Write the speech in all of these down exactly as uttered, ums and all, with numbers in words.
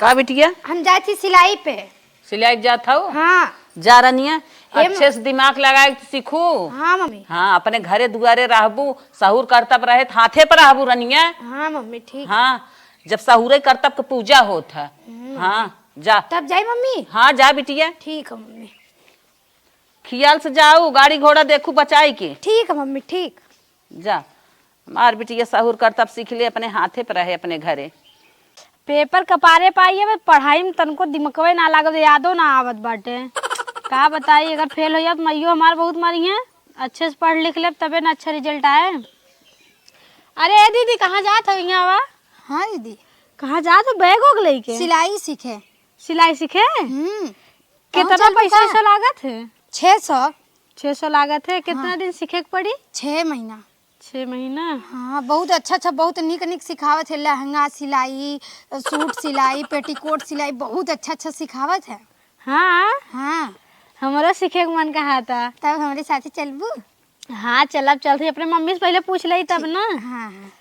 का बिटिया? हम जात ही सिलाई पे। सिलाई के जात हऊ? हाँ। जा रनिया, हे म- अच्छे से दिमाग लगाए के सीखू। हाँ मम्मी। हाँ, अपने घरे दुआरे रहबू, सहूर करतब रहे त हाथे पर रहबू रनिया। हाँ मम्मी, ठीक। हाँ, जब सहूरे करतब के पूजा होत है। हम्म। हाँ, जा। तब जाई मम्मी? हाँ, जा बिटिया। ठीक है मम्मी। खियाल से जाऊ, गाड़ी घोड़ा देखू बचाई के। ठीक है मम्मी, ठीक। जा, हमार बिटिया सहूर करतब सीख ले, अपने हाथे पर रहे अपने घरे। पेपर कपारे पाई है, पढ़ाई में तनको दिमकवे ना लागत, यादो ना आवत बाटे। का बताई, अगर फेल हो जात, मइयो हमार बहुत मारी है। अच्छे से पढ़ लिख लेब, तबे ना अच्छा रिजल्ट आए। अरे ए दीदी, कहाँ जात हो? यहाँ आवा। हाँ दीदी। कहाँ जात हो बैग वैग लेके? सिलाई सीखे। सिलाई सीखे? हम्म। कितना पहुँचल पैसा दुकान? वैसा लागत है? छः सौ। छः सौ लागत है। कितना हाँ। दिन सीखे के पड़ी? छः महीना। छः महीना? हाँ, बहुत अच्छा अच्छा, बहुत निक निक सिखावत है, लहंगा सिलाई, सूट सिलाई, पेटीकोट सिलाई, बहुत अच्छा अच्छा सिखावत है। हाँ? हाँ। हमरो सीखे के मन कहा था। तब हमरे साथे चलबू? हाँ, चलब, चलत ही। अपने मम्मी से पहले पूछ लेई तब ठीक। ना। हाँ, हाँ।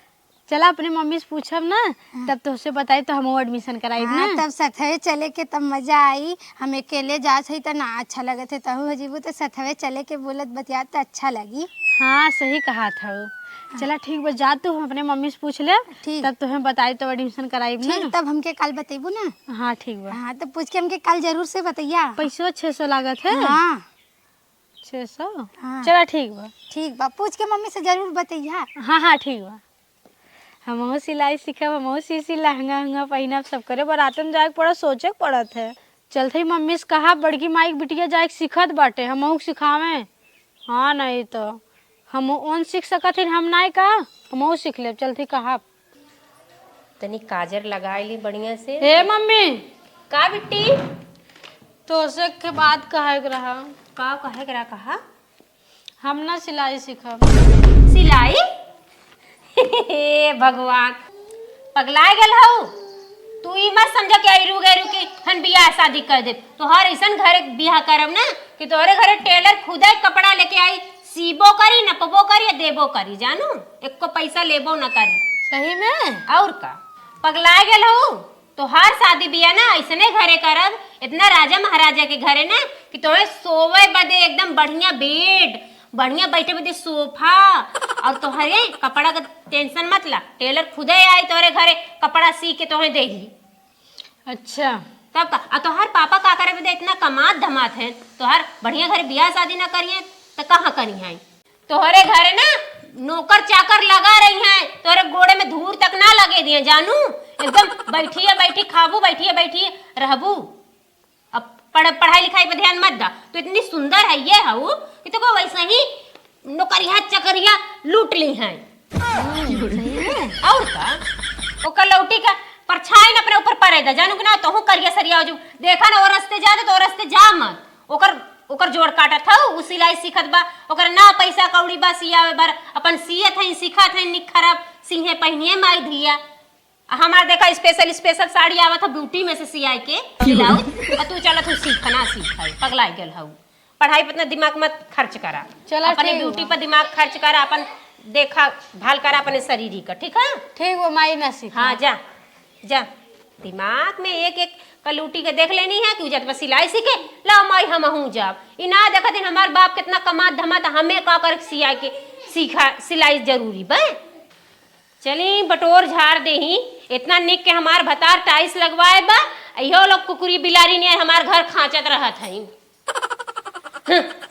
चला, अपने मम्मी से पूछब ना, हाँ। तब तोहसे बताई तो हमहू admission कराई हाँ, ना। तब सथवे चले के तब मजा आई। हम अकेले जात हई त ना अच्छा लगत है, तहू हो जीबू त सथवे चले के बोलत बतियात त अच्छा लगी। हाँ, सही कहा था। हाँ। चला ठीक बा, जा तू, हम अपने मम्मी से पूछ ले, ठीक। तब तोहे बताई तो admission कराई ना। ठीक, तब हमके कल बतेबू ना। हाँ, ठीक बा। हाँ, तो पूछ के हमके कल जरूर से बतैया। पैसो छः सौ लागत है। हाँ। छः सौ? हाँ। चला ठीक बा। ठीक बा, पूछ के मम्मी से जरूर बतैया। हाँ, हाँ, ठीक बा। हमहू सिलाई सीखब, हमहू सी सी लहंगा उहंगा पहिनब, सब करे बरातन जाए के पड़त, सोचे के पड़त है। चलत ही मम्मी से कहा, बड़की माई के बिटिया जाए के सीखत बाटे, हमहू के सिखावे। हाँ, नहीं तो हमहू ओन सीख सकत ही, हम नाई का, हमहू सीख लेब, चलत ही कहा। तनी काजर लगाई ली बढ़िया से। हे मम्मी। का बिट्टी? तोसे के बात कहे के रहा। का कहे के रहा, कहा? हम ना सिलाई सीखब। सिलाई? हे भगवान, पगलाए गेल हऊ। तू ई मत समझा कि अइरू गइरू कि हम बियाह शादी कर देब। तोहर अइसन घरे बियाह करब ना कि तोहरे घरे टेलर खुदे कपड़ा लेके आई, सीबो करी, नपबो करी, देबो करी, जानू, एको पैसा लेबो न करी। सही में? और का, पगलाए गेल हऊ? तोहार शादी बियाह ना अइसने घरे करब, इतना राजा महाराजा के घरे ना, कि तोहे सोवे बदे एकदम बढ़िया बेड, बढ़िया बैठे बदे सोफा, और तोहरे कपड़ा का टेंशन मत ला, टेलर खुदे आई तोहरे घरे कपड़ा सी के तोहे देही। अच्छा। तब का, आ तोहार पापा का करे बदे इतना कमात धमात है, तोहार बढ़िया घरे बियाह शादी ना करिए, त कहाँ करिहैं? तोहरे घरे ना नौकर चाकर लगा रही हैं, तोहरे गोड़े में धूर तक ना लगे दिए जानू। एकदम बैठिए बैठी खाबू, बैठिए बैठी रहबू। अब पढ़-, पढ़ाई लिखाई पे ध्यान मत दा। तू इतनी सुंदर है ये हऊ कि तोको वैसे ही नौकरिया चकरिया लूट ली हैं। और का? ओकर लौटी का परछाई न अपने ऊपर पड़े दा, जानू कि ना, तोहू करिया सरिया हो जू। देखा ना, वो रस्ते जा दे, तो वो रस्ते जा मत। ओकर, ओकर जोड़ काटत हऊ, उ सिलाई सीखत बा, ओकर ना पैसा कौड़ी बा सियावे बर, अपन सियत हई, सीखत हई, निक खराब सिहे पहिनिए माई धिया। आ हमार देखा special, special साड़ी आवत ह beauty में से सियाए के ब्लाउज, आ तू चलत हऊ सीख, ना सीख है, पगलाए गेल हऊ। पढ़ाई पर इतना दिमाग मत खर्च करा, चला अपने ठीक beauty बा। पर दिमाग खर्च करा, अपन देखा भाल करा अपने शरीर का, ठीक है? ठीक बा माई, ना सीख। हाँ, जा। जा, दिमाग में एक एक कलूटी के देख लेनी है कि उ जात बा सिलाई सीखे, ला माई हमहूँ जाब। ई ना देखत हन हमार बाप कितना कमात धमात, हमें का कर सिया के सीखा, सिलाई जरूरी बा। चली बटोर झाड़ देही, इतना निक के हमार भतार टाइल्स लगवाए बा, इहो लोग कुकुरी बिलारी नियर हमार घर खांचत रहत हई।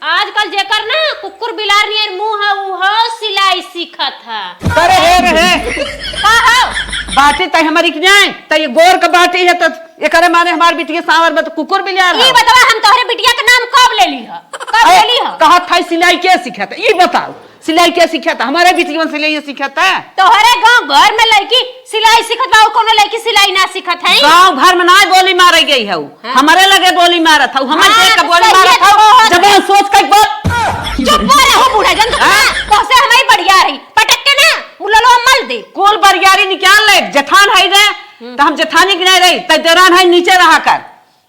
आजकल जेकर ना कुकुर बिलार नियर मुंह है, उहो सिलाई सीखत है। अरे हे रे हे। का हो? बाटी तय हमारी के नाई, तय ये गोर का बाटी है तो एकरे माने हमार बिटिया सांवर में तो कुकुर बिलार ई है। बतावा हम तोहरे बिटिया के नाम कब ले ली है? कब अरे, ले ली है? कहा था सिलाई के सीखत है? ई बताओ। सिलाई के सीखत? हमारे बिटिया सिलाई सीखत है। तोहरे गांव भर में लड़की सिलाई सीखत बा, और कोनो लड़की सिलाई ना सीखत है? गांव भर में ना गोली मारे गई है, हाँ। हमारे लगे गोली मारत है, हमारे हाँ, देख के तो गोली सही मारत है है। तो। जब सोच के बोल। चुप रहो बूढ़ा जन, हाँ? तोहसे हमारी बढ़िया रही, पटक के ना मुललो मल दे। कुल बरियारी निकाल ले, जेठान है रे, हम्म। तो हम जेठानी के नहीं रही, तो देरान है नीचे रहा कर।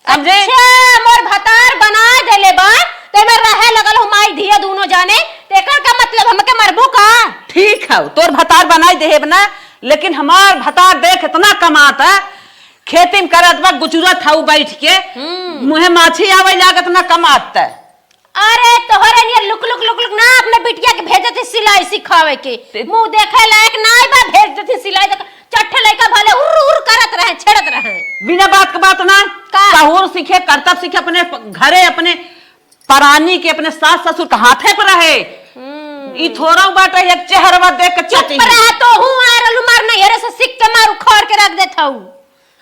समझे? अच्छा, मोर भतार बनाए देले बा, तो एमे रहे लगल हो माई धिया दूनो जाने, तो एकर का मतलब हमके मरबू का? ठीक है, तोर भतार बनाए देहेब ना, लेकिन हमार भतार देख इतना कमात है, खेती में करत बा, गुचुरत हऊ बैठ के। हम्म। मुँहे माछी आवे लागत ना कमात त। अरे तोहरे near look look look look ना अपने बिटिया के भेजत ही सिलाई सिखावे के। ते मुँह देखे लायक नाई बा, भेज देत ही सिलाई देख। चट्ठे लइका भले उर उर करत रहे, छेड़त रहे। बिना बात के बात ना। का? सहूर सीखे, करतब सीखे, अपने प-, घरे अपने परानी के, अपने सास ससुर के हाथे पर रहे। हम्म। ई थोड़ा बाटे एक चेहरवा देख के चुप चटी। रहा तो हूँ, आर लुमार नैहरे से सीख के मार उखाड़ के रख देत हऊ।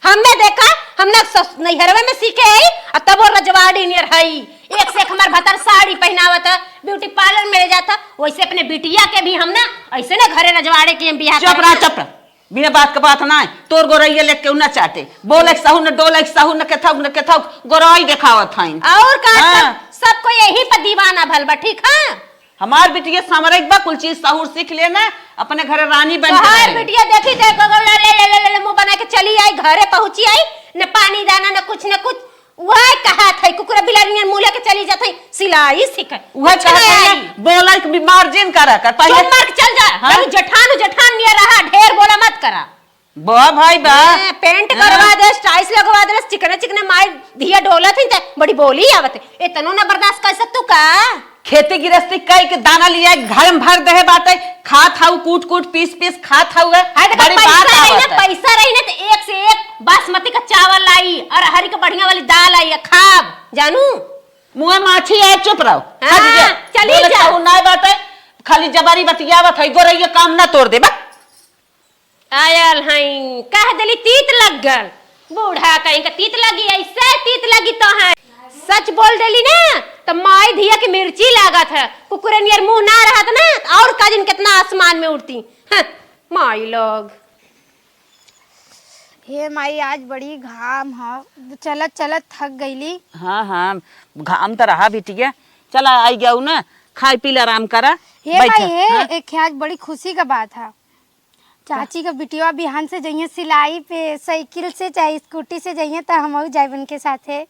हमें देखा, हम ना सस-, नैहरवे में सीखे हई, आ तब वो रजवाड़ी नियर हई। एक से एक हमार भतार साड़ी पहनावत है, ब्यूटी पार्लर में ले जाता, वैसे अपने बिटिया के भी हम ना ऐसे ना घरे रजवाड़े के हम बियाह चुप रहा, करब। चुप रहा। बिना बात के बात ना है। तोर गोरैया लेके केहू ना चाटे। बोले के सहू न, डोले के सहू न, केथौ न, केथौ गोराई देखावत हईन। और का हाँ। सब, सब कोई यही पर दीवाना भल बा, ठीक है? हमार बिटिया संवरे के बा, कुल चीज सहूर सीख लेना, अपने घरे रानी बन के तोहार रहे। बिटिया देखी त एको गो ले, ले, ले, ले, ले, मुंह बना के चली आई, घरे पहुंची आई, न पानी दाना, न कुछ, न कुछ। उहे कहत है, कुकुरा बिलारी नियन मुँह लेके चली जात है, सिलाई सीखे। उहे कुछ कहत नहीं है, आई। बोले के भी मार्जिन करा कर, पहले चुप मार के चल जा। हाँ। बड़ी जेठान, जेठान नियर रहा, ढेर बोला मत करा। बा भाई बा। हाँ, पेंट हाँ। करवा दे, स्टाइल्स लगवा दे, चिकने चिकने माई धिया डोलत है, ते बड़ी बोली आवत है। इतनो ना बर्दाश्त कर सकतू का? खेती गिरस्ती कई के दाना लिया घर में भर देहे बाटे, खात हऊ कूट कूट पीस पीस खात हऊ है। हाय, देखा, बड़ी बात पैसा रही ना, आवत है। पैसा रही ना, तो एक से एक बासमती का चावल लाई और हरी का बढ़िया वाली दाल आई, खाब, जानू। मुँह माछी है, चुप रहो। हाँ, हट जा। चली बोले जा। कहू नाय बाटे, खाली जबारी बतियावत है, गोरैया काम ना तोड़ दे, बा। आयल हई, कह देली तीत लग गल। बूढ़ा कहीं का तीत लगी, ऐसे तीत लगी तो है। सच बोल देली ना, तो माई धिया के मिर्ची लागत है। कुकुरे नियर मुंह ना रहत ना, तो और का जिन कितना आसमान में उड़ती। हं, माई लोग। हे माई, आज बड़ी घाम ह, चलत चलत थक गईली। हाँ, हाँ, घाम त रहा बिटिया। चला, आई गऊ ना, खाई पी ले, आराम करा। हे बैठा, माई, हे, हाँ? एक आज बड़ी खुशी का बात है। चाची का बिटिया बिहान से जइहे सिलाई पे, साइकिल से चाहे स्कूटी से जइहे, त हमहू जाइब उनके साथे।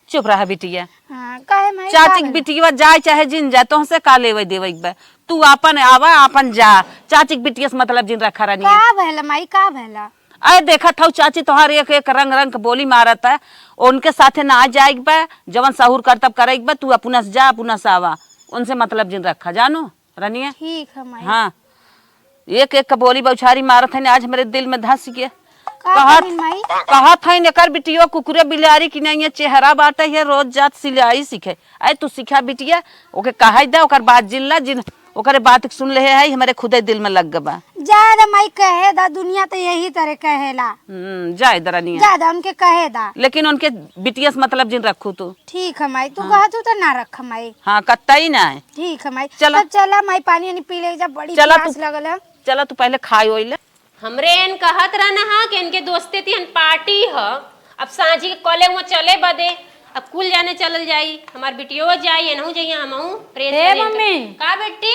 चुप रहा बिटिया। हाँ, काहे माई, चाची का के भला? बिटिया जाए चाहे जिन जाए, तोहसे का लेवे देवे के बा? तू आपन आवा, आपन जा। चाची के बिटिया से मतलब जिन रखा रानी। का भला माई, का भला? अरे देखत हऊ चाची तोहार एक एक रंग रंग के बोली मारत है, उनके साथे ना जाए के बा, जवन सहूर करतब करे के बा, तू अपना से जा, अपना से आवा, उनसे मतलब जिन रखा, जानो? रनिया? ठीक है माई। हाँ, एक एक का बोली बौछारी मारत है, आज हमरे दिल में धस गया। का कहत, करी माई? कहत है, एकर बिटियो कुकुरे बिलारी की नहीं है, चेहरा बाटे है, रोज जात सिलाई सीखे। अरे तू सिखा बिटिया, ओके कहे दा, ओकर बात जिन ला, जिन ओकरे बात के सुन ले है, हमरे खुदे दिल में लग गबा। जा दा माई, कहे दा, दुनिया तो यही तरह कहेला। हम्म, जाए दा रनिया। जा दा, उनके कहे दा। लेकिन उनके बिटिया से मतलब जिन रखू तू। ठीक है माई, तू हाँ। कहत हू तो ना रख माई। हाँ, कतई ना है। ठीक है माई। चला। तब चला माई, पानी वानी पी ले जा, बड़ी चला प्यास तू, लगल है। चला तू पहले खाई ओई ले। हमरे एन कहत रहना हा कि इनके दोस्ते तिहन पार्टी ह, अब सांझी के कॉलेज में चले बदे, अब कुल जाने चलल जाई, हमार बिटियो जाई, एनहू जाई, हमहू प्रेस हे करी इनके। मम्मी। का बेटी?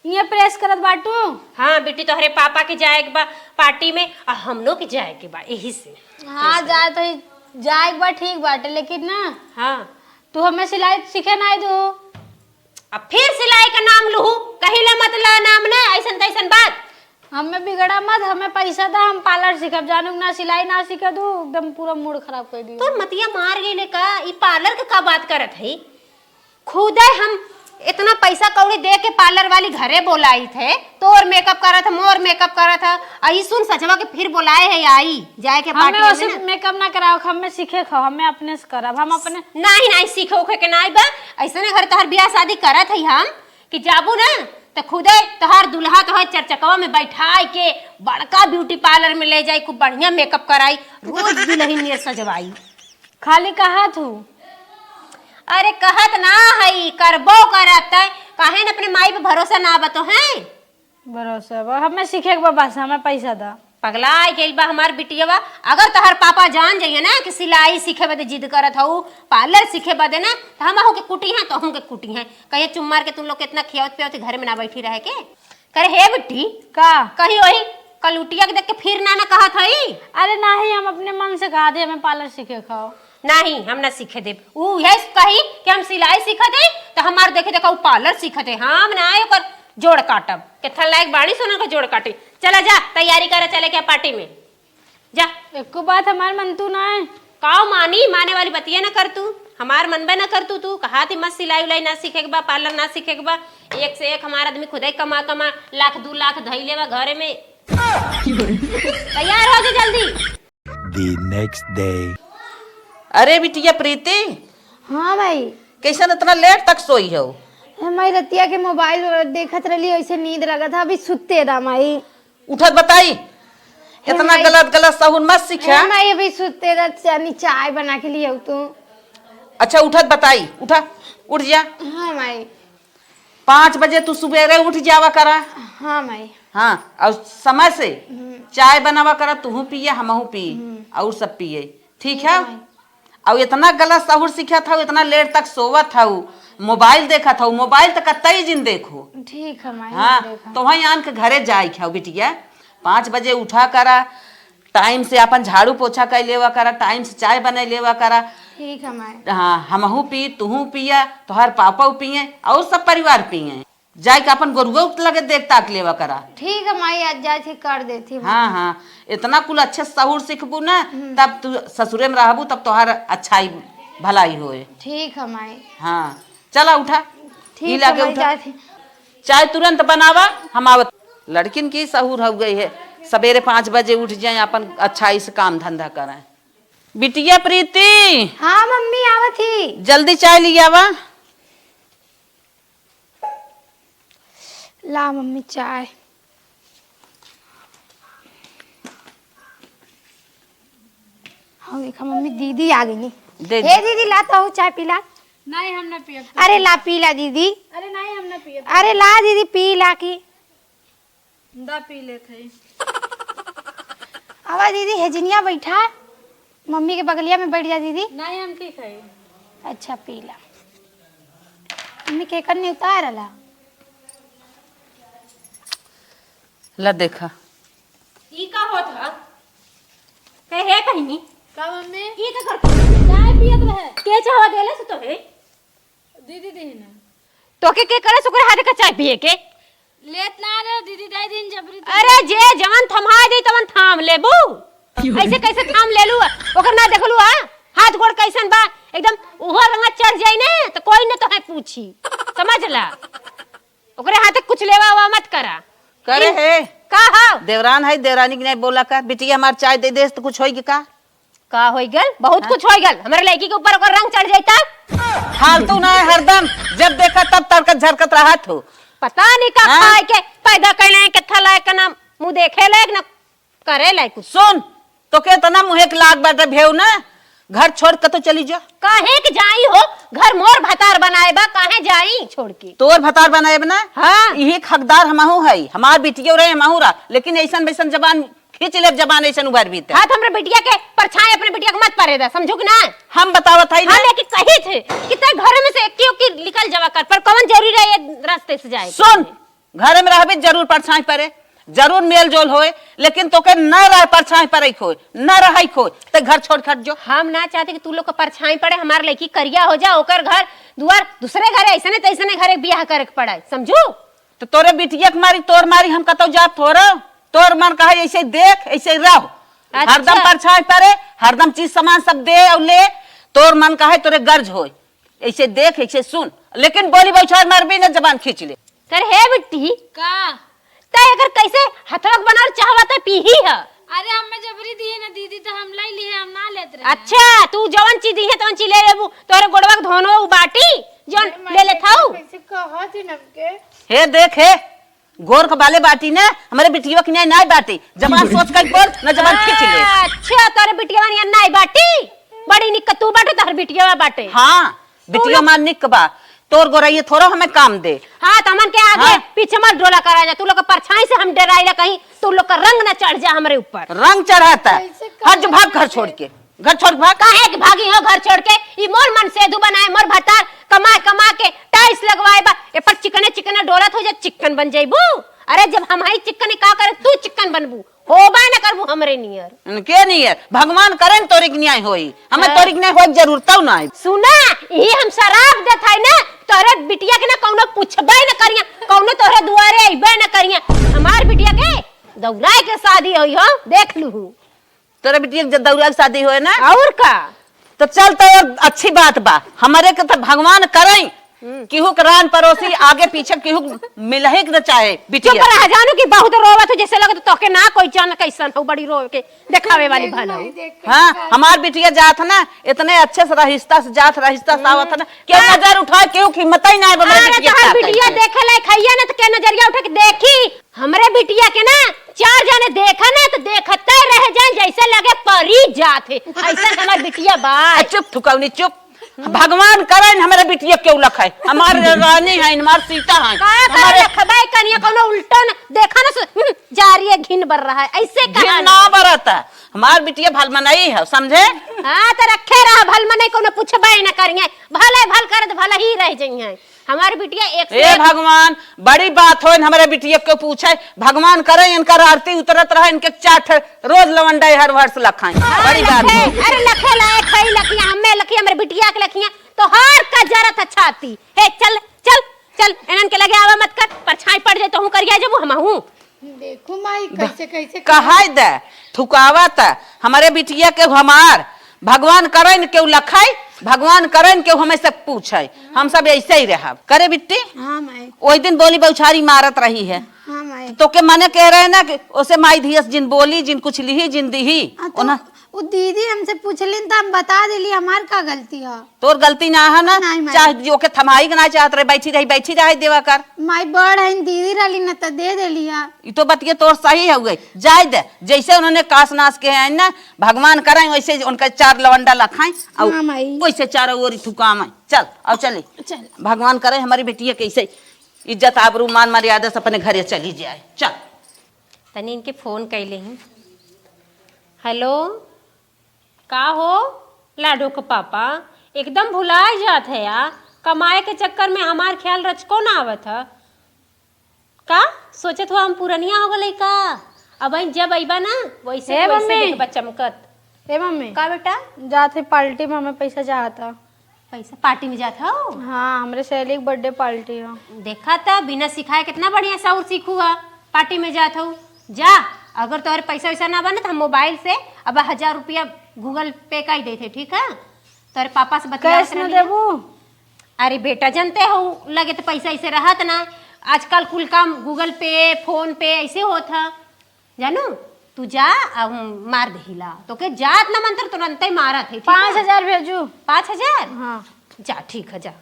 ये प्रेस करत बाटू? हाँ बेटी, तोहरे पापा के जाए के बा पार्टी में, आ हमनो के जाए के बा, यही से। हाँ, जाए तो ही, जाए के बा, ठीक बाटे, लेकिन ना, हाँ। तू हमें सिलाई सीखे ना दू। अब फिर सिलाई का नाम लूहू, कहिला मत ला नाम ना, ऐसन तैसन बात। हमें बिगड़ा मत, हमें पैसा दा, हम पार्लर सीखब, जानू ना सिलाई ना सीखे दू, एकदम पूरा मूड खराब कर दियो। तोर मतिया मार गईले का? ई पार्लर के का बात करत है? खुदे हम इतना पैसा कौड़ी दे के पार्लर वाली घरे बोलाई थे, तोर मेकअप करत है, मोर मेकअप करत है, आ ई सुन सचवा के फिर बोलाए है, आई जाए के हमें पार्टी वैसे में ना। मेकअप ना कराओ, हमें सीखे खाओ, हमें अपने से करब, हम अपने। नहीं, नहीं, सीखे उखे के नहीं बा। ऐसे ना घर तोहर बियाह शादी करत है हम कि जाबू ना, त खुदे तोहर दुल्हा तोहर चरचकवा में बैठाई के बड़का ब्यूटी पार्लर में ले जाई, खूब बढ़िया मेकअप कराई, रोज दुल्हन नियर सजवाई। खाली कहत हूँ। अरे कहत ना हई, करबो करत है, काहे न अपने माई पे भरोसा ना बतो है? भरोसा बा, हमें सीखे के बा, बस हमें पैसा दा। पगला गइल बा हमार बिटियवा। अगर तोहर पापा जान जाइए ना कि सिलाई सीखे बदे जिद करत हऊ, पार्लर सीखे बदे ना, तो हम अहू के कुटी हैं, तो अहू के कुटी हैं। कहिए चुप मार के तुम लोग कितना खियावत पियावत घर में ना बैठी रहे के। करे हे बिट्टी, का? कहीं वही कलुटिया के देख के फिर ना ना कहत हई? अरे नाही, हम अपने मन से कहा दे, हमें पार्लर सीखे खाओ। नाही, हम ना सीखे देब। ऊ यह कही कि हम सिलाई सीखत हई, तो हमार देखे देखा ऊ पार्लर सीखत है। हम ना आए ओकर जोड़ काटब। केथन लायक बाणी सोना का जोड़ काटी। चला जा, तैयारी करे चले के पार्टी में। जा। एको बात हमार मन तू ना है। काव मानी, माने वाली बतिया ना कर तू, हमार मनबे ना कर तू। तू कहा थी मत सिलाई उलाई ना सीखे के बा, पार्लर ना सीखे के बा। एक से एक हमार आदमी खुदे कमा कमा लाख दू लाख धई लेवा घरे में। तैयार हो जा जल्दी। The next day. अरे बिटिया प्रीति, हाँ माई। कैसन इतना लेट तक सोई हो? ए माई, रतिया के मोबाइल देखत रहली, ऐसे नींद लगत है, अभी सुते दा माई। उठत बताई, हे इतना माई। गलत गलत सहूर मत सीखा। हे माई, अभी सुते दा, चानी चाय बना के लिए तू। अच्छा उठत बताई, उठा, उठ जा। हाँ माई। पाँच बजे तू सुबेरे उठ जावा करा। हाँ माई। हाँ, और समय से हम्म। चाय बनावा करा, तुहू पिए, हमहू पी, हम्म। और सब पिए, ठीक ठीक है? है माई। और इतना गलत सहूर सीखत हऊ, इतना लेट तक सोवत हऊ, मोबाइल देखत हऊ, मोबाइल तो कतई जिन देखो। ठीक है माई, हाँ, देखा। तो वहीं आन के घरे जाए खाओ बिटिया, पाँच बजे उठा करा, टाइम से अपन झाड़ू पोछा कर लेवा करा, टाइम से चाय बना लेवा करा। ठीक है माई। हाँ, हमहू पी, तुहू पिया, तोहार पापा पिए और सब परिवार पिए। जाए के अपन गोरुआ लगे देख ताक लेवा करा। ठीक है माई, आज जाए थे कर देती हूँ। हाँ, हाँ, इतना कुल अच्छे सहूर सीखबू ना, हम्म। तब तू ससुरे में रहबू, तब तोहार अच्छाई भलाई होए। ठीक है माई। हाँ, चला उठा, ठीक ई है लागे माई, उठा। जाए थे। चाय तुरंत बनावा, हम आवत। लड़किन की सहूर हो गई है, सवेरे पाँच बजे उठ जाए, अपन अच्छाई से काम धंधा करें। बिटिया प्रीति। हाँ मम्मी, आवत ही। जल्दी चाय लियावा। ला मम्मी चाय। हाँ देखा मम्मी, दीदी आ गई। दे हे दे। दीदी, ला तो चाय पी ला। नहीं, हम ना पियब। अरे ला पी ला दीदी। अरे नहीं, हम ना पियब। अरे ला दीदी, पी ला की। दा पी लेत हई। आवा दीदी, हेजिनिया बैठा, मम्मी के बगलिया में बैठ जा दीदी। नहीं, हम ठीक हई। अच्छा, पी ला। मम्मी के कर नहीं उतार ला। ला देखा। ई का होत ह? कहे हे कहीं? का मम्मी? ई का करत? चाय पियत रहे। के चाहवा देले से तो है? दीदी दीन। तोके के करे से ओकरे हाथे का चाय पिए के? लेत ना रहे दीदी, दे दिन जबरी तो। अरे जे जवन थमाए दे तवन थाम लेबू। ऐसे कैसे थाम लेलू? ओकर ना देखलू हा? हाथ गोड़ कैसन बा? एकदम उहो रंगा चढ़ जाई ने तो कोई ने तोहे पूछी। समझ ला। ओकरे हाथे कुछ लेवा वा मत करा। करे इन-, हे। का हो? देवरान है, देवरानी के नहीं बोला का? बिटिया हमार चाय दे दे तो कुछ होई का? का होई गल? बहुत हाँ। कुछ होई गल। हमरे लड़की के ऊपर ओकर रंग चढ़ जाई तब? फालतू ना है, हरदम जब देखा तब तड़कत झरकत रहत हो। पता नहीं का हाँ? खाए के पैदा कैले हैं, कत्था लायक का नाम मुँह देखे लायक ना करे लायक कुछ। सुन, तोके इतना मुँहे के लाग बाटे भेव ना, घर छोड़ के तो चली जा। काहे के जाई हो? घर मोर भतार बनाए बा, काहे जाई छोड़ के? तोर भतार बनाए बा ना? हाँ। इही के हकदार हमहू है, हमार बिटियो रहे, हमहू रहा, लेकिन ऐसन वैसन जबान खींच लेब जबान ऐसन उभर भी त। हाँ, तो हमरे बिटिया के परछाई अपने बिटिया के मत परे दा, समझू कि ना? हम बतावत हई हम ना। एके कही थे कि ते घर में से एक्की उक्की निकल जावा कर, पर कौन जरूरी रहे ये रास्ते से जाए? सुन, घर में रहबे जरूर परछाई परे, जरूर मेल जोल होए, लेकिन तोके न रह परछाई परे होए, न रहई होए, ते घर छोड़ के हट जो। हम ना चाहते कि तू लोग के परछाई पड़े, हमार लड़की करिया हो जा, ओकर घर दुआर दूसरे घरे, ऐसने तैसने घरे बियाह करे के पड़े, समझू? तो तोरे बिटिया के मारी, तोर मारी हम कतौ जात थोरो। तोर मन कहे ऐसे देख, ऐसे रह। अच्छा। हरदम परछाई परे, हरदम चीज सामान सब दे और ले। तोर मन कहे तोरे गर्ज होए, ऐसे देख, ऐसे सुन, लेकिन बोली बौछार मारबी न, जबान खींच ले। कर हे बिट्टी। का? तै एकर कैसे हथवा के बनावल चाहवा तै पीही ह? अरे हमें जबरी दिए ना दीदी, तो हम लाई लिए, हम ना लेत रहे। अच्छा, तू जवन चीज दिहे तवन चीज ले लेबू, तोरे गोड़वा के धोनो उ बाटी जौन अरे ले लेत माई, हऊ। कैसे कहत ही नमके? हे देख हे, गोर के बाले बाटी ना, हमरे बिटिया के नहीं, नहीं बाटी। जबान सोच के बोल, ना जबान खींच ले। अच्छा, तोरे बिटिया नियन नहीं बाटी? बड़ी निक तू बाटे, तोहर बिटिया बाटे। हाँ, तू बिटिया लोग मार निक बा। तोर गोरैया थोड़ो हमें काम दे। हाँ, तो हमन के आगे हाँ। पीछे मत डोला करा जा। तू लोग के परछाई से हम डराइला कहीं, तू लोग का रंग ना चढ़ जा हमरे ऊपर। रंग चढ़ाता। कैसे हट जो, भाग घर कैसे? छोड़ के। घर छोड़ के भाग। काहे के भागी हो घर छोड़ के? ई मोर मन सेधु बनाए, मोर भतार कमाए कमा के टाइल्स लगवाए बा। ए पर चिकने चिकने डोलत हो जा, चिकन बन जइबू। अरे जब हम हई चिकन, का करे तू चिकन बनबू? होबा न करबू हमरे नियर। इनके नियर भगवान करें तोरे के न्याय होई, हमें हाँ। तोरे के न्याय होए के जरूरत ना है। सुना, यही हम शराप देत हई ना, तोरे बिटिया के ना कौनो पूछबे न करिया, कौनो तोरे दुआरे अइबे न करिया। हमार बिटिया के दौराए के शादी होई हो, देख लूहू। तोरा बिटिया के जब दौरा के शादी होए ना, और का? तो चल, तो और अच्छी बात बा। हमरे के तो भगवान करई, हम्म। केहू के रान पड़ोसी आगे पीछे केहू मिलही के न चाहे बिटिया। चुप रह जानू कि बहुत रोवत हो, जैसे लगत तोके ना कोई जान कैसन हो, बड़ी रोवे के देखावे वाली भल हो। हाँ, हमार बिटिया जात ना, इतने अच्छे से रहिस्ता से जात, रहिस्ता से आवत ना, केहू नजर उठाए, केहू के हिम्मत ही ना है, हमारे अरे, बिटिया के तोहार साथ बिटिया ऐसे। देखे लायक हइया ना, तो के नजरिया उठा के देखी? हमरे बिटिया के ना चार जने देखा ना, तो देखते रह जाए, जैसे लगे परी जात है। ऐसा हमार बिटिया बा। आ, चुप, थुकौनी, चुप। भगवान करे न हमरे बिटिया के उलख है, हमार रानी है, हमार सीता है, का करे हमारे रखबे कनिया, कोनो उल्टो न देखा ना, सु-, हम्म, जा रही है, घिन बर रहा है, ऐसे घिन कहा ना ना। बरत है। हमार बिटिया भल मनई है, समझे? हाँ, तो रखे रहा भल मनई, कोनो पूछबे न करिए, भले भल करत भले ही रह जइहें। हमार बिटिया एक से ए एक भगवान, बड़ी बात हो, हमरे बिटिया के पूछे, भगवान करे इनका आरती उतरत रहे, इनके चार ठे रोज लवंडा हर वर्ष लखाई। हाँ, बड़ी बात लखे, हो। अरे लखे लायक है, लखिया, हमें लखिया, हमरे बिटिया के लखिया, तो हर का जरत है छाती। हे, चल, चल, चल, इनन के लगे आवा मत कर, परछाई पड़ जाए तो हूँ करिया जबू हम हूँ। देखो माई, ब-, कैसे, कैसे कहाई दे, थुकावत, हमरे बिटिया के हमार, भगवान करन केहू लखाई, भगवान करन केहू हमें से पूछे, हम सब ऐसे ही रहब। करे बिट्टी? हाँ माई। ओई दिन बोली बौछारी मारत रही है। हाँ माई। तो के मने कह रहे ना कि ओसे माई धियस जिन बोली, जिन कुछ लिही, जिन दिही। हाँ, तो ओना उ दीदी हमसे पूछलिन त हम बता देली, हमार का गलती ह? तोर गलती ना है ना, नहीं, माई। चाहे जो के थमाई के ना चाहत रहे, बैठी रही, बैठी रहे देवा कर। माई बड़ हईन, दीदी रहली ना त दे देली ह। ई तो बतिया तोर सही हउए, जाए दे। जैसे उन्होंने कास नास के हैं ना, भगवान कराए वैसे उनका चार लवंडा लखाएं और हाँ, माई। वैसे चारों ओर थुकावे। चल, अब चली। चल। भगवान करे हमारी बिटिया कैसे इज्जत आबरू मान मर्यादा से अपने घरे चली जाए। चल। तनी इनके फोन कैले ही। हेलो, का हो लाडो के पापा, एकदम भुलाए जात है या? कमाए के चक्कर में हमार ख्याल रचको ना आवत है। का सोचत हुआ हम पुरनिया हो गले का? अब जब अइबा ना वैसे हे वैसे मम्मी। देखबा चमकत। हे मम्मी। का बेटा? जात है पार्टी में, हमें पैसा चाहता। पैसा पार्टी में जात हो? हाँ, हमरे सहेली के बर्थडे पार्टी हो। देखा त बिना सिखाए कितना बढ़िया सौर सीखू हा, पार्टी में जात हो। जा, अगर तोहरे पैसा वैसा ना बने तो हम मोबाइल से अब हजार रुपया Google Pay कर देते, ठीक है? तोहरे पापा से बतियावत कैश न रहनी है। देबू? अरे बेटा, जानते हो लगे तो पैसा ऐसे रहत ना, आजकल कुल काम Google Pay, PhonePe ऐसे होत है। जानू, तू जा, आ, हम मार देहिला। तोके जात ना मंतर तुरंते मारत है, ठीक है? पाँच हजार भेजू। पाँच हजार? हाँ। जा, ठीक है, जा।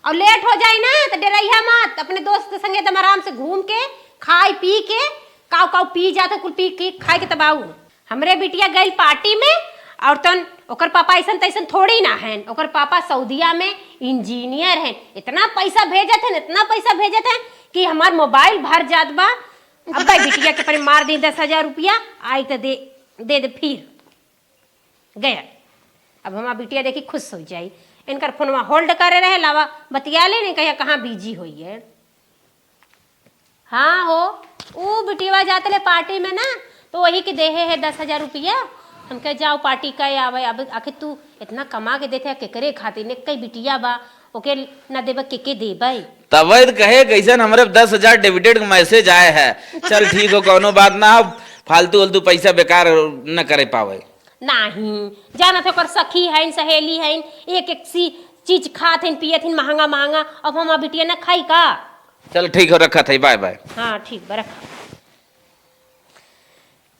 और लेट हो जाए ना, तो डरैया मत, अपने दोस्त के संगे एकदम आराम से घूम के, खाई पी के, काव काव पी जात है, कुल पी के खाए के तब आऊ। हमरे बिटिया गइल पार्टी में, और तन ओकर पापा ऐसन तैसन थोड़ी ना हैं, ओकर पापा सऊदिया में इंजीनियर हैं, इतना पैसा भेजत हैं, इतना पैसा भेजत हैं कि हमार मोबाइल भर जात बा। अब भाई बिटिया के परे मार दी दस हजार रुपया, आई तो दे, दे दे फिर। गया। अब हमार बिटिया देखी खुश हो जाई। इनकर फोनवा hold करे रहे, लावा बतिया ले, नहीं कहिया कहाँ busy होई है। हाँ हो, ऊ बिटिया जात ले पार्टी में ना, तो वही के देहे है दस हजार रुपया। हम कहे जाओ पार्टी का आवे। अब आखिर तू इतना कमा के देते है, केकरे खातिर? ने कई बिटिया बा, ओके ना देबे, के के देबे? तबे त कहे, कैसन हमरे दस हजार debited के message आए है। चल ठीक हो, कौनो बात ना, अब फालतू उलतू पैसा बेकार न करे पावे। नाही, जानत है ओकर सखी हईन, सहेली हईन, एक एक सी चीज खात हईन, पियत हईन महंगा महंगा, अब हमार बिटिया ना खाई का? चल ठीक हो, रखत है, bye bye। हाँ ठीक बा, रखा।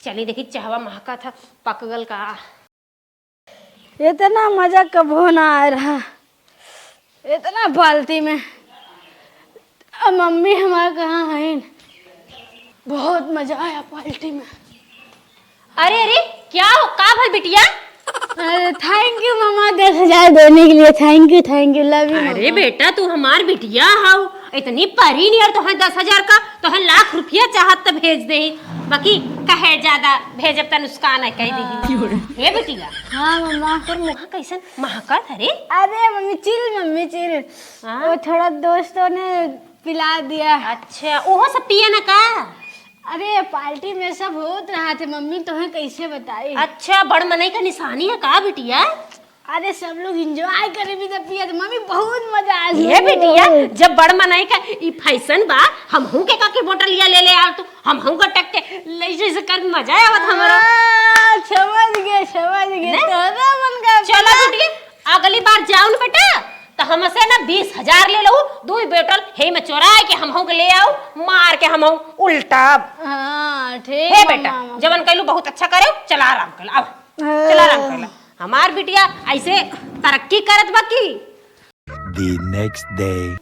चली देखी चहवा महका था, पक गल का। इतना मजा कबो ना आए रहा, इतना पार्टी में। अब मम्मी हमार कहाँ हईन? बहुत मजा आया पार्टी में। अरे, अरे, क्या हो, का भल बिटिया? अरे, thank you मम्मा, दस हजार देने के लिए, thank you, thank you, love you अरे मम्मा। बेटा, तू हमार बिटिया हऊ, इतनी परी नियर तोहे दस हजार का, तोहे लाख रुपया चाहत त भेज देही, बाकी कहे ज्यादा भेजब त नुकसान है, कह देही। हाँ। हे बिटिया। हाँ मम्मा। तोर मुँह कैसन महकत हरे? अरे मम्मी, chill मम्मी, chill। हाँ। वो थोड़ा दोस्तों ने पिला दिया। अच्छा, ओहो सब पिए ना का? अरे पार्टी में सब होत रहा थे मम्मी, तोहे कैसे बताई? अच्छा, बड़ मनई का निशानी है का बिटिया? अरे सब लोग enjoy करे भी तो पिया थे मम्मी, बहुत मजा आया। ये बिटिया, जब बड़ मनई का ई fashion बा, हमहू के का के बोतलिया ले ले आ तू, हमहू गटक के ले जैसे कर मजा आवत हमरा। हाँ। समझ गए, समझ गए, नहीं? तोहरा मन का चलो बेटा। बिटिया, अगली बार जाओ न बेटा, तो हमसे ना बीस हजार ले लो, दो बोतल हे में चोराए के हम के ले आओ, मार के हम उल्टा। हाँ, ठीक हे बा, बेटा, मामा। जवन कैलू बहुत अच्छा करे, चला आराम कर, अब हाँ। चला आराम कर। हमार बिटिया ऐसे तरक्की करत बा की। The next day.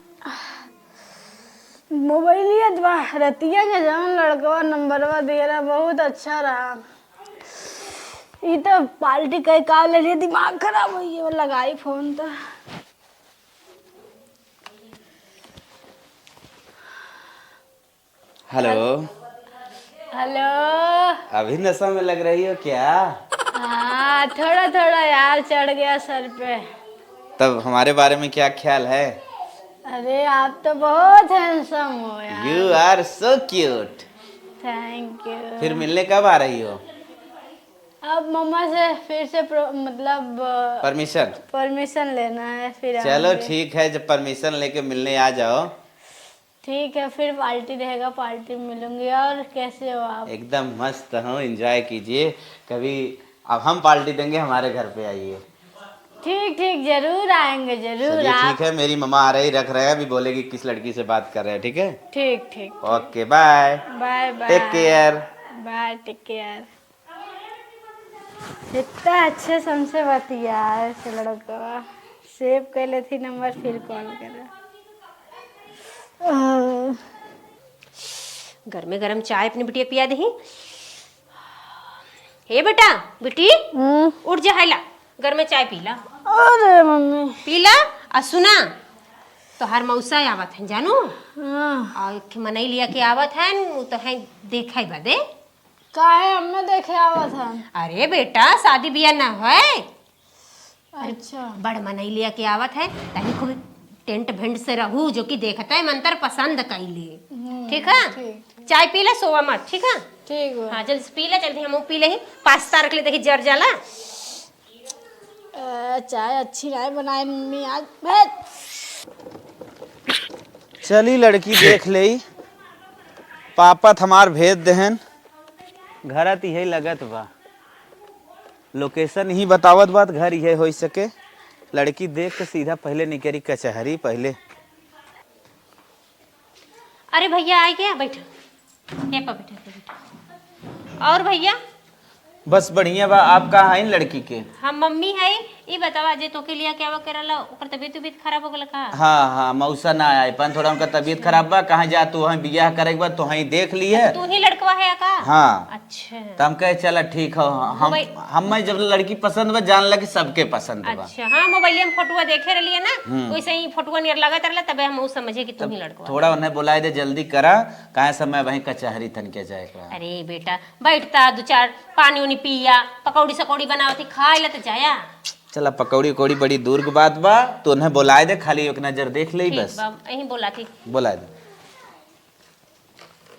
मोबाइलिया बा, रतिया के जवन लड़कवा नंबरवा दिए रहा, बहुत अच्छा रहा। ई तो पार्टी कई का ले लिए, दिमाग खराब हो गया, लगाई फोन तो। हेलो। हेलो। अभी नशा में लग रही हो क्या? हाँ, थोड़ा थोड़ा यार, चढ़ गया सर पे। तब हमारे बारे में क्या ख्याल है? अरे, आप तो बहुत हैंडसम हो यार। You are so cute. Thank you. फिर मिलने कब आ रही हो? अब मम्मा से फिर से प्रो-, मतलब, परमिशन? परमिशन लेना है, फिर चलो आएंगे। ठीक है, जब परमिशन लेके मिलने आ जाओ। ठीक है, फिर पार्टी रहेगा, पार्टी में मिलूंगी। और कैसे हो आप? एकदम मस्त हूँ, एंजॉय कीजिए। कभी अब हम पार्टी देंगे, हमारे घर पे आइए। ठीक, ठीक, जरूर आएंगे, जरूर। चलिए, आप ठीक है, मेरी मम्मा आ रही, रख रहे हैं, अभी बोलेगी किस लड़की से बात कर रहे हैं, ठीक है? ठीक, ठीक। Okay, bye. Bye, bye. Take care. Bye, take care. इतना अच्छे से हमसे बतिया है से लड़कवा। सेव कर लेती नंबर, फिर कॉल करा। गरमे गरम चाय अपने बिटिया पिया दही। हे बेटा, बिटी, हम्म। उठ जा, है ला, गरमे चाय पी ला। अरे मम्मी। पी ला, आ सुना, तोहार मौसा आवत है, जानू? हाँ। आ एक ठे मनई लिया के आवत है, उ तो है देखे बदे। काहे हमें देखे आवत है? अरे बेटा, शादी बियाह ना है। अच्छा। बड़ मनई लिया के आवत है, तनी खूब टेंट भेंट से रहू, जो कि देखते मंतर पसंद कैले। हम्म, ठीक है? ठीक, ठीक। चाय पी ले, सोवा मत, ठीक है? ठीक बा। हाँ, जल्दी से पी ले, जल्दी हम पी ले ही, पास्ता रख ले, देखी जर जाला। अ, चाय अच्छी नाय बनाए मम्मी आज। भेद। चली लड़की देख लेई, पापा त हमार भेद देहन। घर त इहे लगत बा, लोकेशन ही बतावत बा त घर इहे होइ सके। लड़की देख के सीधा पहिले निकरी कचहरी पहिले। अरे भैया, आइ गया, बैठा। हे पा बैठा, हे पा बैठा। और भैया? बस बढ़िया बा, आप का हईन लड़की के? हम मम्मी हई। ई बतावा, जे तोके लिया के आवा के रहला, ओकर तबीयत उबीयत खराब हो गला का? हाँ, हाँ, मौसा ना आए पान, थोड़ा उनका तबीयत खराब बा, कहाँ जा तू, वहीं बियाह करे के बा, तो वहीं देख लिए। अच्छा, तू ही लड़कवा है का? हाँ। अच्छा। त हम कहे, "चला ठीक हो।" हम, मोबाइल हम में जब लड़की पसंद बा, जान ला कि सबके पसंद बा। अच्छा, हाँ, मोबाइल में फोटुआ देखे रहलिए ना, हम्म। वैसे ही फोटुआ नियर लगत रहला, तबे हम उ समझे कि तू तब ही लड़कवा। थोड़ा उन्हें बुलाए दे, जल्दी करा, काहे समय वहीं कचहरी तन के जाए के बा। अरे बेटा, बैठता, दो चार पानी उनी पिया, पकौड़ी सकौड़ी बनावती, खाए ला त जाया। चला, पकौड़ी उकौड़ी बड़ी दूर के बात बा, तो उन्हें बुलाए दे, खाली एक नजर देख ले ठीक बस। बा, यहीं बोला थी। बुलाए दे।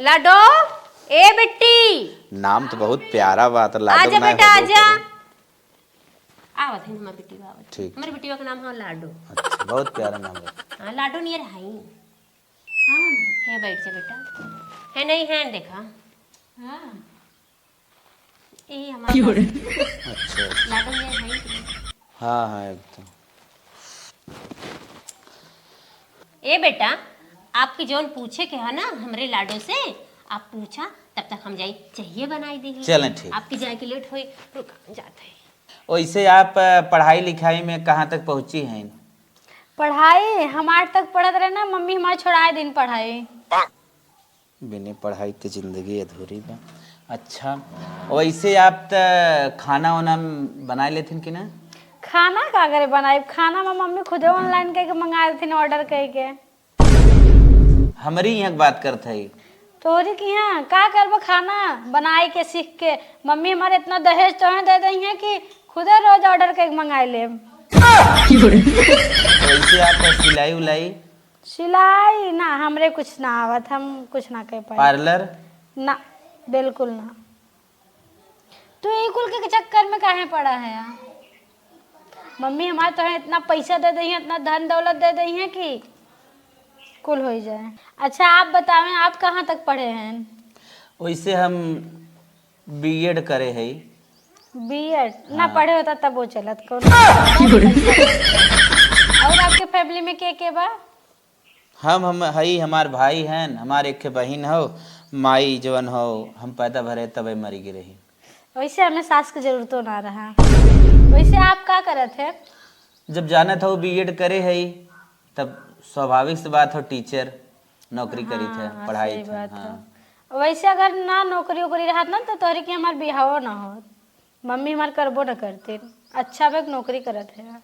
लाडो, ए बिट्टी। नाम तो बहुत प्यारा बा, तो लाडो आजा ना बेटा, हो आजा। करे। आवत है हमार बिट्टी, आवत। ठीक। हमारे बिट्टिया का नाम है लाडो। अच्छा, बहुत प्यारा नाम है। हाँ, लाडो नियर है। हाँ, हे बैठ जा बेटा। है नहीं, है देखा। हाँ। यही हमारा क्यों रे? अच्छा। लाडो नियर है। हाँ, हाँ, एकदम। ए बेटा, आपके जौन पूछे के है ना हमरे लाडो से, आप पूछा, तब तक हम जाई चाहिए बनाई देही। चलें, ठीक। आपके जाए के लेट होई, रुका, जात है। वैसे आप, अ, पढ़ाई लिखाई में कहाँ तक पहुँची हैं? पढ़ाई हमार तक पढ़त रहे ना, मम्मी हमार छोड़ाए दिन पढ़ाई। बिना पढ़ाई के जिंदगी अधूरी बा। अच्छा, वैसे आप त खाना वाना बनाए लेथिन कि ना? खाना का करे बनाई, खाना में मम्मी खुदे online कइके मंगा लेथिन, order कइके। हमरी यहाँ के बात करत है। तोहरी के यहाँ का करबो, खाना बनाए के सीख के? मम्मी हमारे इतना दहेज तोहे दे दई है कि खुदे रोज order कइके मंगाए लेब। वैसे आप सिलाई उलाई? सिलाई ना, हमरे कुछ ना आवत, हम कुछ ना कर पाई। पार्लर? ना, बिल्कुल ना। तू ई कुल के चक्कर में काहे पड़ा है यार? मम्मी हमार तोहे इतना पैसा दे दई है, इतना धन दौलत दे दई है कि कुल हो जाए। अच्छा, आप बतावें, आप कहाँ तक पढ़े हैं? वैसे हम बीएड करे हई। बीएड ना हाँ। पढ़े होता तब वो चलत कौन। और आपके फैमिली में के के बा? हम हम हई, हमार भाई हैं, हमार एक ठे बहिन हो, माई जवन हो हम पैदा भरे तबे मरी गई रही। वैसे हमें सास के जरूरतो ना रहा। वैसे आप का करत है? जब जानत हो बीएड करे हई, तब स्वाभाविक से बात हो टीचर नौकरी करी थे, हाँ, पढ़ाई सही थे, बात हाँ। है। वैसे अगर ना नौकरी वोकरी रहत ना तो तोहरी के हमार बिहावो ना होत, मम्मी हमार करबो ना करते। अच्छा बे नौकरी करत है।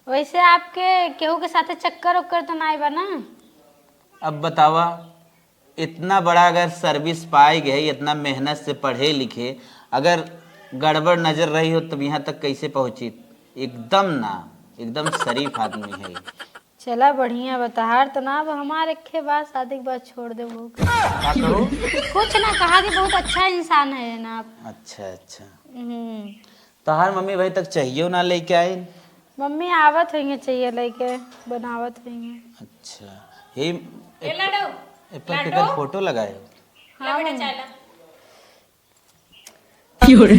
वैसे आपके केहू के साथे चक्कर ओक्कर तो नाई बा ना? अब बतावा, इतना बड़ा अगर सर्विस पाए गए, इतना मेहनत से पढ़े लिखे, अगर गड़बड़ नजर रही हो तब यहाँ तक कैसे पहुँची? एकदम ना, एकदम शरीफ आदमी है। चला बढ़िया बा, तहार तो ना, अब हमार एक बा, शादी के बाद छोड़ दे वो। का कहो? कुछ ना, कहा कि बहुत अच्छा इंसान है ना आप। अच्छा, अच्छा। हम्म। तहार मम्मी भाई तक चाहिए ना लेके आए? मम्मी आवत होइए चाहिए लेके, बनावत होइए। अच्छा, हे ए लाडो, ए पर लाडो। केकर फोटो लगाए? हाँ, बेटा, मम्मी। चाय ला। क्यों रे?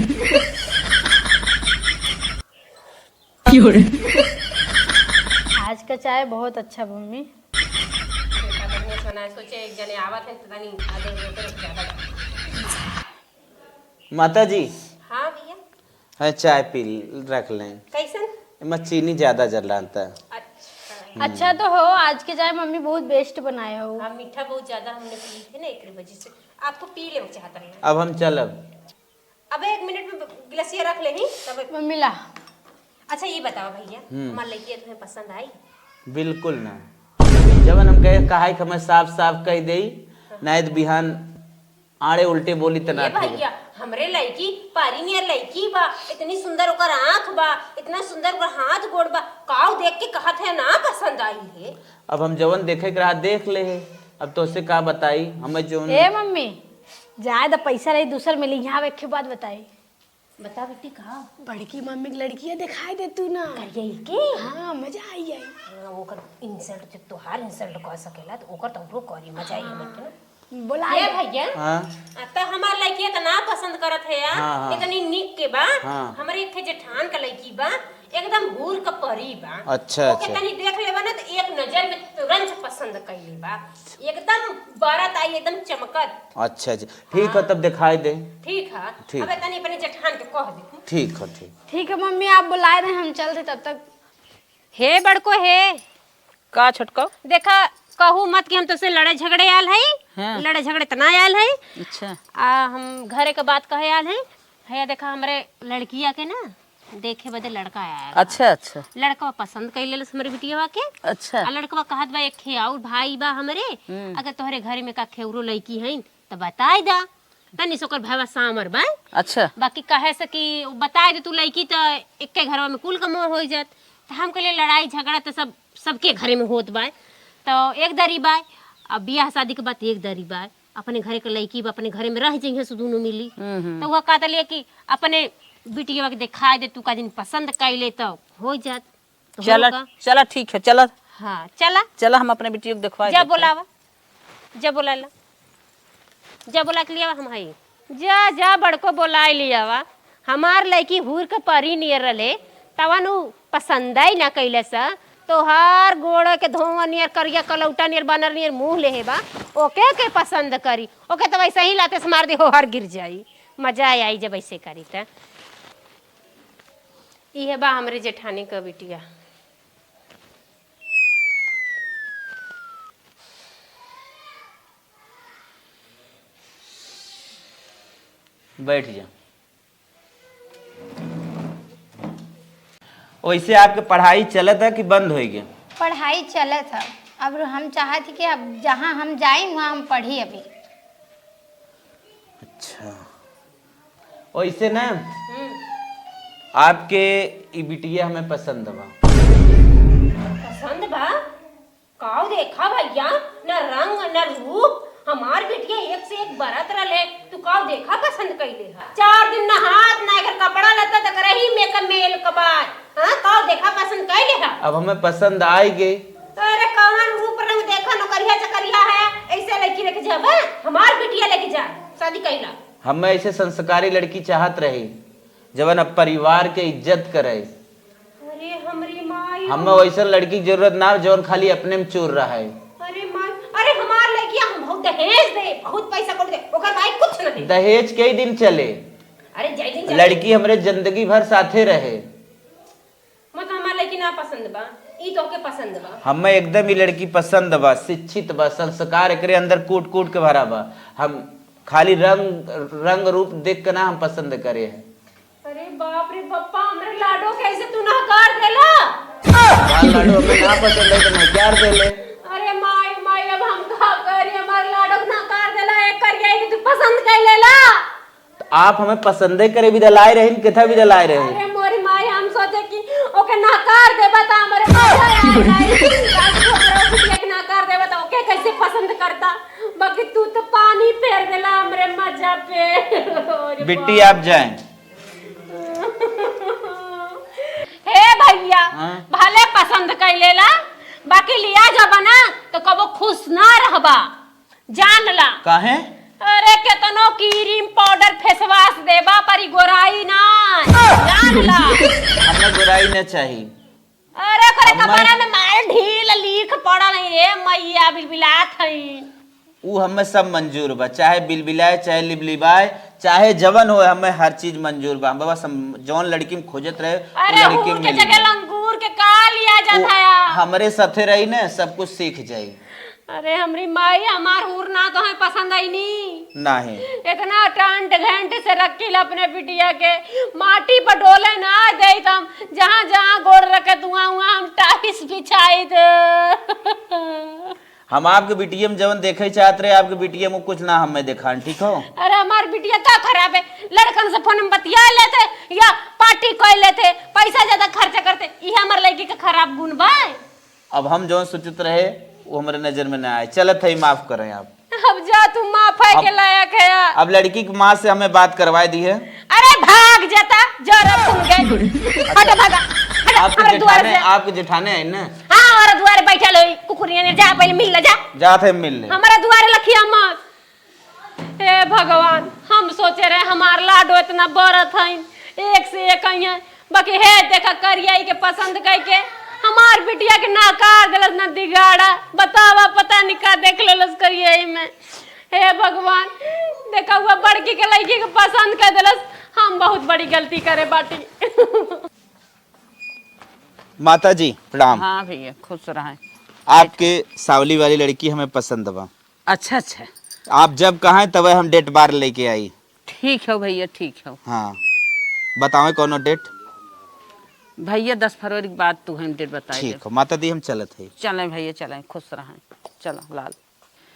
क्यों रे? आज का चाय बहुत अच्छा मम्मी। देखा, बढ़िया से बनाए, सोचे एक जने आवत है, तो तनी आगे होते रुक जाता। माता जी। हाँ भैया। हाँ, चाय पी ल-, रख लें। कैसन? एमा चीनी ज्यादा जलाता। अच्छा। अच्छा तो हो, आज के चाय मम्मी बहुत बेस्ट बनाए हो। हाँ, मीठा बहुत ज्यादा हमने पी थे ना, एक वजह से। आपको पी ले चाहता है। अब हम चलब। अब एक मिनट में गिलासिया रख ले ही, तब मम्मी ला। अच्छा, ये बताओ भैया, हम्म। हमार लड़किया तुम्हें पसंद आई? बिल्कुल ना। जवन हम कहे, कहा कि हमें साफ साफ कह देई, हाँ। नाहीं तो बिहान आड़े उल्टे बोली त ना ये ठीक। भैया, हमरे लड़की, पारी नियर लड़की बा, इतनी सुंदर ओकर आँख बा, इतना सुंदर ओकर हाथ गोड़ बा, काव देख के कहत है ना पसंद आई है। अब हम जवन देखे के रहा देख ले है, अब तोसे का बताई, हमें जवन ए मम्मी, जाए द पैसा रही दूसर मिली, यहाँ एक बात बताई। बता बेटी, कहा? बड़की मम्मी के लड़किया दिखाई दे तू ना। करिया ही के? हाँ, मजा आई आई। हाँ, ओकर इंसल्ट, जब तोहार इंसल्ट कर सकेला, तो ओकर तो हमरो करी, मजा आई हमर के ना। बोला ये ले। भैया, हाँ। आ, तो हमार लड़की इतना पसंद करत है यार, हाँ, हाँ। इतनी निक के बा। हाँ। हमरे एक ठे जेठान का लड़की बा, एकदम हूर का परी बा। अच्छा, ओके अच्छा। तनी देख लेबा ना, तो एक नजर में तुरंत पसंद कर लेबा। एकदम बारात आई, एकदम चमकत। अच्छा, अच्छा। ठीक है, हाँ। तब दिखाई दे। ठीक है। ठीक। अबे तनी अपने जेठान के कह दे। ठीक है, ठीक। ठीक है मम्मी, आप बुलाए रहे, हम चल दे तब तक। हे बड़को, हे। का छोटको? देखा, कहू मत कि हम तोसे लड़े झगड़े आल हई। हाँ। लड़े झगड़े त ना आल हई। अच्छा। आ, हम घरे के बात कहे आल हई। भैया, देखा, हमरे लड़किया के ना देखे बदे लड़का आया है। अच्छा, अच्छा। लड़कवा पसंद कर लेलस हमरे बिटिया के। अच्छा। आ लड़कवा कहत बा, "एक ठे और भाई बा हमरे, हम्म। अगर तोहरे घरे में का खेवरो लड़की है, त बताई दा।" तनी से ओकर भैया सामर बा। अच्छा। बाकी कहे से कि बताई दे तू लड़की, त एक्के घरवा में कुल का मोह हो जात। त हम कहले, लड़ाई झगड़ा त सब, सबके घरे में होत बा। त एक दरी बा, अब बियाह शादी के बात एक दरी बा। अपने घरे के लड़की बा, अपने घरे में रह जइहें से दुनों मिली। हम्म, हम्म। त वह कहत लिया कि अपने बिटिया के दिखाई दे, तू का दिन पसंद कर ले त हो जात। त चला, होगा। चला, ठीक है, चला। हाँ, चला। चला, हम अपने बिटिया के दिखवाए जा देते हैं। बोलावा, जा बोला ला, जा बोला के लियावा, हम हई। जा, जा, बड़को बोलाए लियावा। हमार लड़की हूर के परी नियर रहले, तवन उ पसंद ही ना कैले स। तोहार गोड़ के धोवा नियर, करिया कलौटा नियर, बानर नियर मुँह लेहे बा, ओके के पसंद करी? ओके त वैसे ही लाते से मार दे, होहर गिर जाई। मजा आई जब ऐसे करी त। इहे बा हमरे जेठानी क बिटिया। बैठ जा। वैसे आपके पढ़ाई चलत है कि बंद होइ गया? पढ़ाई चलत है। अब हम चाहत ही कि अब जहाँ हम जाई, वहाँ हम पढ़ी अभी। अच्छा, वैसे ना, हम्म। आपके ई बिटिया हमें पसंद बा। पसंद बा? काव देखा भैया, ना रंग, ना रूप, हमार बिटिया एक से एक बरत रहले, तू काव देखा पसंद कैले हा? चार दिन ना हाथ, ना एकर कपड़ा लत्ता, त करही में का मेल कबार। हाँ, काव देखा पसंद कैले हा? अब हमें पसंद आइ गई। अरे कौन रूप रंग देखा, नौकरिया चकरिया है, ऐसे लड़की लेके जाबे? हमार बिटिया लेके जा, शादी कैला। हमें ऐसे संस्कारी लड़की चाहत रही, जवन अब परिवार के इज्जत करे। अरे हमरी माई, हमें वैसन लड़की के जरूरत ना, जवन खाली अपने में चूर रहे। अरे माई, अरे हमार लड़किया हम बहुत दहेज दे, बहुत पैसा कौड़ी दे, ओकर भाई कुछ नहीं। दहेज कई दिन चले? अरे जय दिन चले। लड़की हमरे जिंदगी भर साथे रहे। मत हमार लड़की ना पसंद बा, ई तोहके पसंद बा। हमें एकदम ई लड़की पसंद बा, शिक्षित बा, संस्कार एकरे अंदर कूट कूट के भरा बा। हम खाली रंग, रंग रूप देख के ना हम पसंद करे हैं। अरे बाप रे बप्पा, हमरे लाडो कैसे तू नकार देला? हमार लाडो हमें ना पसंद है तो नकार देले। अरे माई, माई, अब हम का करी? हमार लाडो नकार देला, एक करिया कि तू पसंद कर लेला। तो आप हमें पसंदे करे बिदलाए रहे, किथा बिदलाए रहे? अरे मोरी माई, हम सोचे कि ओके नकार देबा त हमरे मजा आ जाई। आज ओकरा बिटिया के नकार देबा त ओके कैसे पसंद करता? बाकी तू तो पानी फेर देला हमरे मजा पे। अरे बिट्टी, बाप। आप जाएं। हे भैया, हाँ? भले पसंद कर लेला, बाकी लिया जब ना तो कबो खुश ना रहबा। जान ला। काहे? अरे, केतनो क्रीम, पाउडर, फेसवाश देबा, पर ई गोराई ना। जान ला। हमें गोराई न चाही। अरे, ओकरे हमें कपड़ा में माल ढील लीख पड़ल है रे, मैया बिलबिलात हईन। ऊ हमें सब मंजूर बा, चाहे बिलबिलाए, चाहे लिबलिबाए, चाहे जवन होए, हमें हर चीज मंजूर बा। हम बस हम जौन लड़की में खोजत रहे, ऊ अरे, लड़की हूर के मिल जगह गई। लंगूर के का लिया जात ऊ है? हमरे साथे रही ने, सब कुछ सीख जाई। अरे हमरी माई, हमार हूर ना तोहे पसंद आईनी। नाही। इतना टांट घंट से रखिल अपने बिटिया के, माटी पर डोले ना देत हम, जहाँ जहाँ गोड़ रखे तुआ उहाँ हम टाइल्स बिछाई दे। हम आपके बिटिया में जवन देखे चाहत रहे, आपके बिटिया में कुछ ना हमें देखान, ठीक हो? अरे हमार बिटिया का खराब है, लड़कन से फोन में बतिया लेते या पार्टी कर लेते, पैसा ज्यादा खर्चा करते, ये हमार लड़की का खराब गुण बा? अब हम जौन सोचत रहे, वो हमरे नजर में ना आए। चलत है, माफ करें आप। अब जा, तू माफ है अब, के लायक है। अब लड़की की माँ से हमें बात करवाए दी है। अरे भाग जाता, जरा सुन गए। अच्छा, हट भागा, हट आपके हमारे द्वार जेठाने, से। आपके जेठाने हैं ना? हाँ, हमारे द्वारे बैठल होई, कुकुरिया ने, जा पहले मिल ले, जा। जात है मिल ले। हमारे द्वारे लखिया मत। हे भगवान, हम सोचे रहे हमार लाडो इतना बरत हईन, एक से एक अइहें, बाकी हे देखा करियाई के पसंद कइके हमार बिटिया के नकार देलस न दिगाड़ा। बतावा, पता नहीं का देख लेलस करियाई में। हे भगवान, देखा हुआ बड़की के लड़की के पसंद कर देलस, हम बहुत बड़ी गलती करे बाटी। माता जी, प्रणाम। हाँ भैया, खुश रहें। आपके सावली वाली लड़की हमें पसंद बा। अच्छा, अच्छा। आप जब कहें तब हम डेट बार लेके आई। ठीक है भैया, ठीक है। हाँ, बतावें कौनो डेट? भैया, दस फरवरी के बाद तू हम डेट बताए ठीक देब। हो, माता दी हम चलत है। चलें भैया, चलें, खुश रहें। चलो लाल।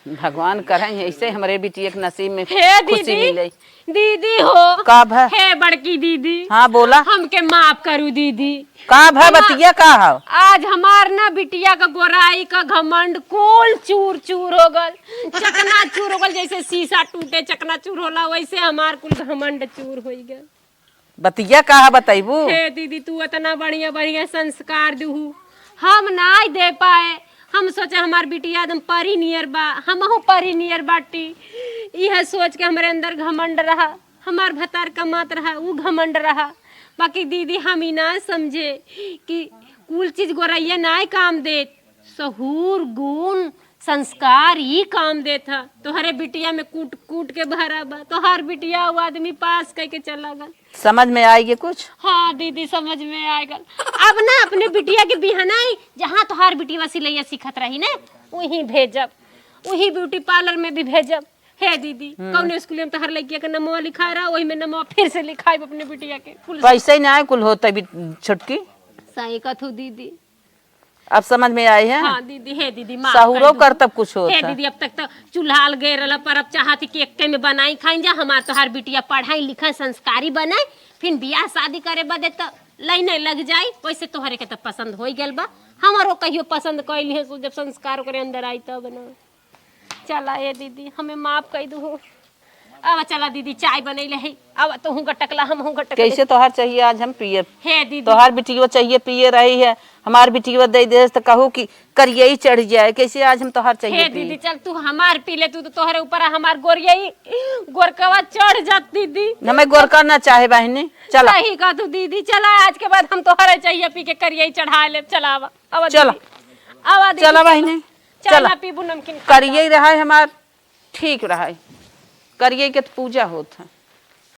भगवान करें ऐसे हमरे बिटिया के नसीब में हे खुशी दीदी, मिले। दीदी हो। का भा? हे बड़की दीदी। हाँ, बोला। हमके माफ करू दीदी। का भा, हम बतिया का हो? आज हमार ना बिटिया का गोराई का घमंड कुल चूर चूर हो गल, चकना चूर हो गल, जैसे शीशा टूटे चकना चूर होला, वैसे हमार कुल घमंड चूर होई गल। बतिया का है, बतैबू? हे दीदी, तू इतना बढ़िया बढ़िया संस्कार दुहू, हम नाई दे पाए। हम सोचे हमार बिटिया एकदम परी नियर बा, हमहू परी नियर बाटी। यह सोच के हमरे अंदर घमंड रहा, हमार भतार कमात रहा, ऊ घमंड रहा। बाकी दीदी, हम ई ना समझे कि कुल चीज गोरैया नाय काम देत। सहूर, गुण, संस्कार ई काम देत ह। तोहरे बिटिया में कूट कूट के भरा बा। तोहार बिटिया ऊ आदमी पास कइके चला गल। समझ में आइगे कुछ? हाँ दीदी, समझ में आइ गल। अब ना अपने बिटिया के बिहनाई, जहाँ तोहार बिटिया सिलैया सीखत रही ना, वहीं भेजब, वहीं ब्यूटी पार्लर में भी भेजब। हे दीदी, हम्म। कौन स्कूल में तोहार लड़किया के नमवा लिखाए रहा, वही में नमवा फिर से लिखाइब अपने बिटिया के। कुल पैसे ही ना आए, कुल होता भी छोटकी। सही कथू दीदी। अब समझ में आई है? हाँ दीदी, हे दीदी, माफ सहुरो कर दू। कर तब कुछ होत हे है। दीदी, अब तक तो चूल्हा अलगे रहला, पर अब चाहत कि एक्के में बनाई खाइन जा। हमार तोहार बिटिया पढ़ाई लिखाई संस्कारी बने, फिर बियाह शादी करे बदे तो लाइने लग जाई। वैसे तोहरे के तो पसंद होई गल बा, हमारो कहियो पसंद कइली है, सो जब संस्कार ओकरे अंदर आई तब ना। चला ए दीदी, हमें माफ कर दू। अब चला दीदी, चाय बनैले है, अब तोहू गटकला, हमहू गटकले। कैसे तोहार चाहिए आज हम पिए? हे दीदी। तोहार बिटियो चाहिए पिए रही है, हमार बिटियो दे दे तो कहू कि करियई चढ़ जाए। कैसे आज हम तोहार चाहिए हे पिए? दीदी, चल तू हमार पी ले, तू तो तोहरे ऊपर हमार गोरियई, गोरकवा चढ़ जात दीदी। हमें गोरका ना चाहे बहिनी, चला। सही कह तू दीदी, चला आज के बाद हम तोहरे चाहिए पी के करियई चढ़ा ले, चला आवा, आवा चला। दीदी, आवा दीदी, चला चला। बहिनी, चला चला। पीबू नमकीन खा करियई रहा है हमार, ठीक रहा है, करियई के तो पूजा होत है।